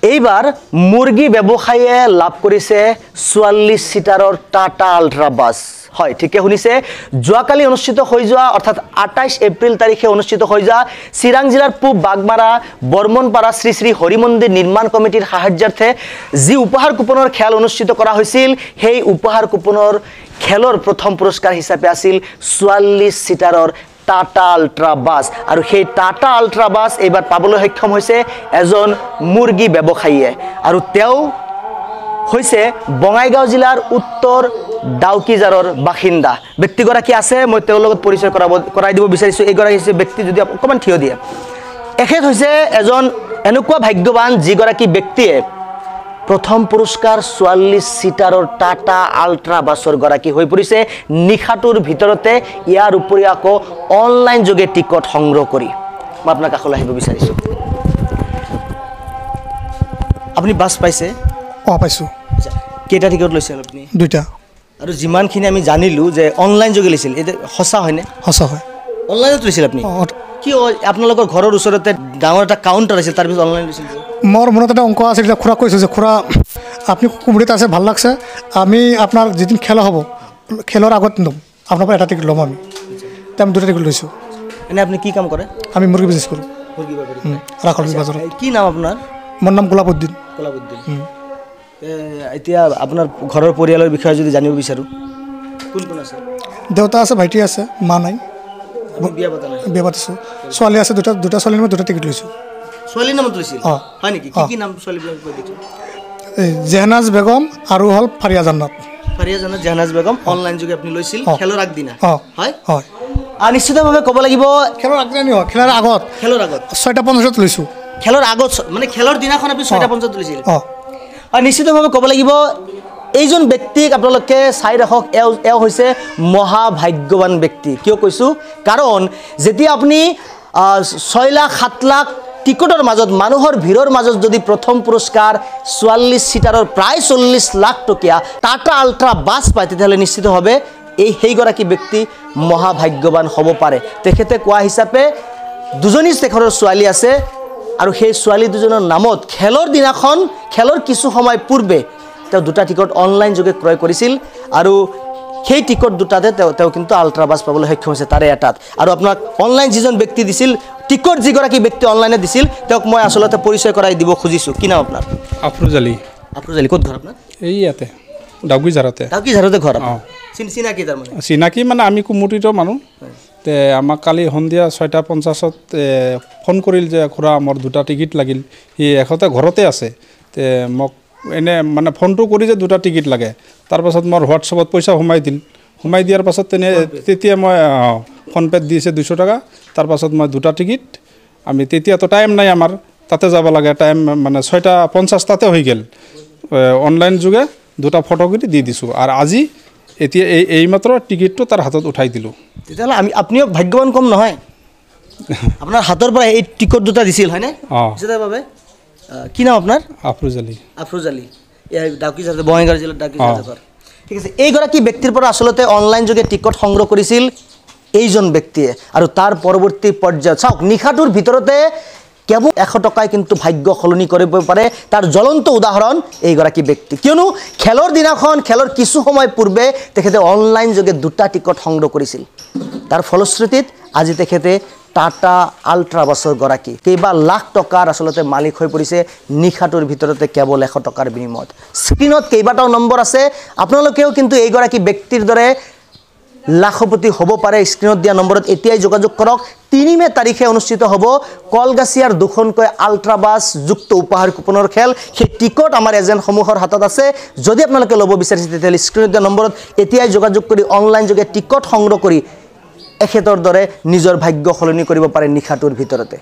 এইবাৰ মুৰ্গী ব্যৱসায়ীয়ে লাভ কৰিছে 44 চিটাৰৰ টাটা আল্ট্ৰা বাছ। হয়, ঠিকে শুনিছে, যোৱাকালি অনুষ্ঠিত হৈ যোৱা অৰ্থাৎ 28 এপ্ৰিল তাৰিখে অনুষ্ঠিত হৈ যোৱা চিৰাং জিলাৰ পূব বাগমাৰা বৰ্মনপাৰা শ্ৰী শ্ৰী হৰি মন্দিৰ নিৰ্মাণ কমিটিৰ সাহায্যাৰ্থে যি উপহাৰ কুপনৰ খেল অনুষ্ঠিত কৰা হৈছিল, সেই উপহাৰ কুপনৰ খেলৰ প্ৰথম পুৰস্কাৰ হিচাপে আছিল 44 চিটাৰৰ টাটা আল্ট্ৰা বাছ। আৰু সেই টাটা আল্ট্ৰা বাছ এইবাৰ পাবলৈ সক্ষম হৈছে এজন মুৰ্গী ব্যৱসায়ীয়ে, আৰু তেওঁ হৈছে বঙাইগাঁও জিলাৰ উত্তৰ ডাউকিজাৰৰ বাসিন্দা। ব্যক্তিগৰাকী আছে, মই তেওঁৰ লগত পৰিচয় কৰাই দিব বিচাৰিছোঁ। এইগৰাকী হৈছে ব্যক্তি, যদি অকণমান থিয় দিয়ে, এখেত হৈছে এজন এনেকুৱা ভাগ্যৱান যিগৰাকী ব্যক্তিয়ে প্ৰথম পুৰস্কাৰ 44 চিটাৰৰ টাটা আল্ট্ৰা বাছৰ গৰাকী হৈ পৰিছে নিশাটোৰ ভিতৰতে। ইয়াৰ উপৰি আকৌ অনলাইন যোগে টিকট সংগ্ৰহ কৰি। মই আপোনাৰ কাষলৈ আহিব বিচাৰিছোঁ। আপুনি বাছ পাইছে? অঁ, পাইছোঁ। কেইটা টিকট লৈছিল আপুনি? দুইটা। আৰু যিমানখিনি আমি জানিলোঁ যে অনলাইন যোগে লৈছিল, এতিয়া সঁচা হয়নে? সঁচা হয়। অনলাইনত লৈছিল আপুনি? কি আপোনালোকৰ ঘৰৰ ওচৰতে ডাঙৰ এটা কাউণ্টাৰ আছিল, তাৰপিছত অনলাইন লৈছিল? মোৰ মনত এটা অংক আছিল, খুৰা কৈছোঁ যে খুৰা আপুনি কোম্পানীত আছে, ভাল লাগছে, আমি আপোনাৰ যিদিন খেলা হ'ব খেলৰ আগত ল'ম, আপোনাৰ পৰা এটা টিকট ল'ম আমি। আমি দুটা টিকট লৈছোঁ। এনেই আপুনি কি কাম কৰে? আমি মুৰ্গী বিজনেছ কৰোঁ, ৰাখল বাজাৰত। কি নাম আপোনাৰ? মোৰ নাম গোলাপউদ্দিন। গোলাপউদ্দিন। এতিয়া আপোনাৰ ঘৰৰ পৰিয়ালৰ বিষয়ে যদি জানিব বিচাৰোঁ, কোন কোন আছে? দেউতা আছে, ভাইটি আছে, মা নাই। বিয়া পতা নাই? বিয়া পাতিছোঁ, ছোৱালী আছে দুটা, দুটা ছোৱালীৰ নামত দুটা টিকট লৈছোঁ। ছোৱালীৰ নামত লৈছিল? অঁ। হয় নেকি? কি কি নাম ছোৱালীবিলাক কৈ দিছোঁ? এই জেহনাজ বেগম আৰু হ'ল ফাৰিয়া জান্নাত। ফাৰিয়া জান্নাত, জেহনাজ বেগম। অনলাইন যোগে আপুনি লৈছিল খেলৰ আগদিনা? অঁ, হয় হয়। আৰু নিশ্চিতভাৱে ক'ব লাগিব খেলৰ আগদিনা নহয়, খেলাৰ আগত। খেলৰ আগত 6:50 লৈছোঁ। খেলৰ আগত মানে খেলৰ দিনাখন আপুনি 6:50 লৈছিল? অঁ। আৰু নিশ্চিতভাৱে ক'ব লাগিব এইজন ব্যক্তিক আপোনালোকে চাই ৰাখক, এওঁ হৈছে মহাভাগ্যৱান ব্যক্তি। কিয় কৈছোঁ? কাৰণ যেতিয়া আপুনি 6 লাখ 7 লাখ টিকটৰ মাজত, মানুহৰ ভিৰৰ মাজত যদি প্ৰথম পুৰস্কাৰ 44 চিটাৰৰ প্ৰায় 40 লাখ টকীয়া টাটা আল্ট্ৰা বাছ পায়, তেতিয়াহ'লে নিশ্চিতভাৱে এই সেইগৰাকী ব্যক্তি মহাভাগ্যৱান হ'ব পাৰে। তেখেতে কোৱা হিচাপে দুজনী তেখেতৰ ছোৱালী আছে, আৰু সেই ছোৱালী দুজনৰ নামত খেলৰ দিনাখন, খেলৰ কিছু সময় পূৰ্বে তেওঁ দুটা টিকট অনলাইন যোগে ক্ৰয় কৰিছিল, আৰু সেই টিকট দুটাতে তেওঁ কিন্তু আল্ট্ৰা বাছ পাবলৈ সক্ষম হৈছে, তাৰে এটাত। আৰু আপোনাক অনলাইন যিজন ব্যক্তি দিছিল টিকট, যিগৰাকী ব্যক্তি অনলাইনে দিছিল, তেওঁক মই আচলতে পৰিচয় কৰাই দিব খুজিছোঁ। কি নাম আপোনাৰ? আফৰোজ আলী। আফৰোজ আলী, ক'ত ঘৰ আপোনাৰ? এই ইয়াতে ডাউকিঝাৰতে। ডাউকিঝাৰতে ঘৰ? অঁ। চিনাকি তাৰমানে? চিনাকি মানে আমি কুমুটিৰ মানুহ। তে আমাক কালি সন্ধিয়া 6:50 ফোন কৰিল যে খুৰা মোৰ দুটা টিকিট লাগিল। সি এখতে ঘৰতে আছে। তে মোক এনে মানে ফোনটো কৰি যে দুটা টিকিট লাগে, তাৰপাছত মোৰ হোৱাটছএপত পইচা সোমাই দিল। সোমাই দিয়াৰ পাছত তেনে তেতিয়া মই ফোনপে'ত দিছে 200 টকা। তাৰপাছত মই দুটা টিকিট, আমি তেতিয়াতো টাইম নাই আমাৰ, তাতে যাব লাগে, টাইম মানে 6:50 তাতে হৈ গ'ল। অনলাইন যোগে দুটা ফটো কৰি দি দিছোঁ, আৰু আজি এতিয়া এই এইমাত্ৰ টিকিটটো তাৰ হাতত উঠাই দিলোঁ। তেতিয়াহ'লে আমি আপুনিও ভাগ্যৱান কম নহয়, আপোনাৰ হাতৰ পৰা এই টিকট দুটা দিছিল হয়নে? অঁ। বাবে কি নাম আপোনাৰ? আফৰোজ আলী। আফৰোজ আলী, এই ডাউকিঝাৰ, বঙাইগাঁও জিলাৰ ডাউকিঝাৰ। ঠিক আছে। এইগৰাকী ব্যক্তিৰ পৰা আচলতে অনলাইন যোগে টিকট সংগ্ৰহ কৰিছিল এইজন ব্যক্তিয়ে, আৰু তাৰ পৰৱৰ্তী পৰ্যায়ত চাওক নিশাটোৰ ভিতৰতে কেৱল 100 টকাই কিন্তু ভাগ্য সলনি কৰিব পাৰে, তাৰ জ্বলন্ত উদাহৰণ এইগৰাকী ব্যক্তি। কিয়নো খেলৰ দিনাখন, খেলৰ কিছু সময় পূৰ্বে তেখেতে অনলাইন যোগে দুটা টিকট সংগ্ৰহ কৰিছিল, তাৰ ফলশ্ৰুতিত আজি তেখেতে টাটা আল্ট্ৰা বাছৰ গৰাকী, কেইবা লাখ টকাৰ আচলতে মালিক হৈ পৰিছে নিশাটোৰ ভিতৰতে কেৱল 100 টকাৰ বিনিময়ত। স্ক্ৰীণত কেইবাটাও নম্বৰ আছে, আপোনালোকেও কিন্তু এইগৰাকী ব্যক্তিৰ দৰে লাখপতি হ'ব পাৰে। স্ক্ৰীণত দিয়া নম্বৰত এতিয়াই যোগাযোগ কৰক। 3 মে তাৰিখে অনুষ্ঠিত হ'ব কলগাছিয়াৰ দুখনকৈ আল্ট্ৰা বাছ যুক্ত উপহাৰ কুপনৰ খেল। সেই টিকট আমাৰ এজেণ্টসমূহৰ হাতত আছে। যদি আপোনালোকে ল'ব বিচাৰিছে তেতিয়াহ'লে স্ক্ৰীণত দিয়া নম্বৰত এতিয়াই যোগাযোগ কৰি অনলাইন যোগে টিকট সংগ্ৰহ কৰি এখেতৰ দৰে নিজৰ ভাগ্য সলনি কৰিব পাৰে নিশাটোৰ ভিতৰতে।